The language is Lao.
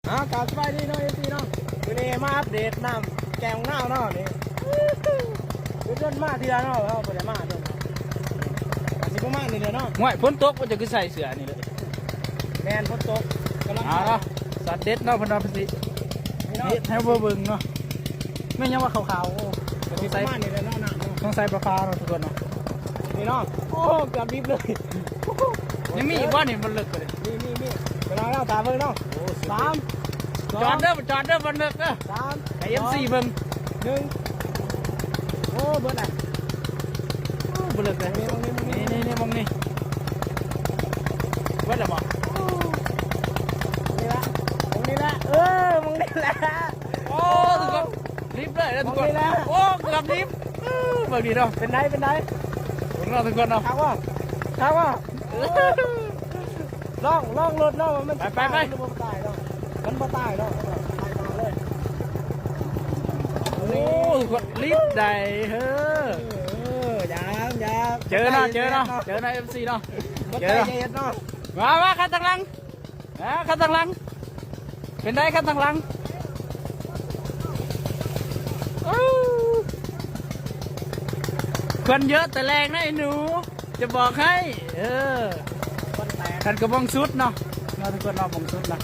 ອ່າ ກາບສະບາຍດີເນາະ ເອັຟຊີເນາະ ມື້ນີ້ມາອັບເດດນ້ຳແກ່ງນາວເນາະ ນີ້ ດົນໆມາເທື່ອເນາະ ເຮົາບໍ່ໄດ້ມາດົນ ກະຊິປະມານນີ້ແຫຼະເນາະ. ຫ້ວຍ ຝົນຕົກ ມັນຈະຄືໃສ່ເສື້ອນີ້ເລີຍ? ແມ່ນ ຝົນຕົກ ກຳລັງ ເອົາເນາະ ຊັອດເດັດເນາະ ເພິ່ນວ່າເພິ່ນຊິ ນີ້ເນາະ ເຮັດໃຫ້ບໍ່ເບິ່ງເນາະ. ແມ່ນຫຍັງວ່າຂາວໆ ໂອ້ ກະຊິປະມານນີ້ແຫຼະເນາະ ນ້ຳເນາະ ຕ້ອງໃສ່ປາຟ້າເນາະ ທຸກຄົນເນາະ. ນີ້ເນາະ ໂອ້ ເກືອບດິບເລີຍ. ຍັງມີອີກບໍ່ນີ້? ມັນເລິກກວ່ານີ້ ມີ ມີ ມີ ກຳລັງເອົາຕາເບິ່ງເນາະ. ໂອ້ ສາມ ສອງ ຈອດເດີ ຈອດເດີ ມັນເລິກເດີ ສາມ ໃຫ້ເອັຟຊີເບິ່ງ ໜຶ່ງ ໂອ້ ເບິດລະ ໂອ້ ບໍ່ເລິກເລີຍ ນີ້ ນີ້ ນີ້ ນີ້ ໝ່ອງນີ້ ເບິດລະບໍ່? ໂອ້ ນີ້ລະ ໝ່ອງນີ້ລະ ເອີ ໝ່ອງນີ້ລະ ໂອ້ ທຸກຄົນ ລິບເລີຍນະທຸກຄົນ ໂອ້ ເກືອບລິບ ເບິ່ງດີເນາະ ເປັນໃດ ເປັນໃດ ເບິ່ງເນາະທຸກຄົນເນາະ ຄັກບໍ່ ຄັກບໍ່ ລອງ ລອງລົດເນາະ ວ່າມັນ ໄປ ໄປ ໄປ ຕາຍ ມັນບໍ່ຕາຍເນາະ ມັນບໍ່ຕາຍເນາະ ໄປຕໍ່ເລີຍ ໂອ້ ທຸກຄົນ ລິບໃດເຮີ ເອີ ຍັງ ຍັງ ເຈີເນາະ ເຈີເນາະ ເຈີເນາະ ເອັຟຊີເນາະ ບໍ່ຕາຍ ເຈີເນາະ ເຮັດເນາະ ມາ ມາ ຄັນທາງຫຼັງ ອ່າ ຄັນທາງຫຼັງ ເປັນໃດຄັນທາງຫຼັງ? ໂອ້ ຄົນເຍອະແຕ່ແລງນະໄອ້ໜູ ຈະບອກໃຫ້ ເອີ ຄັນກະບ່ອງສຸດເນາະ ເນາະ ທຸກຄົນເນາະ ບ່ອງສຸດເນາະ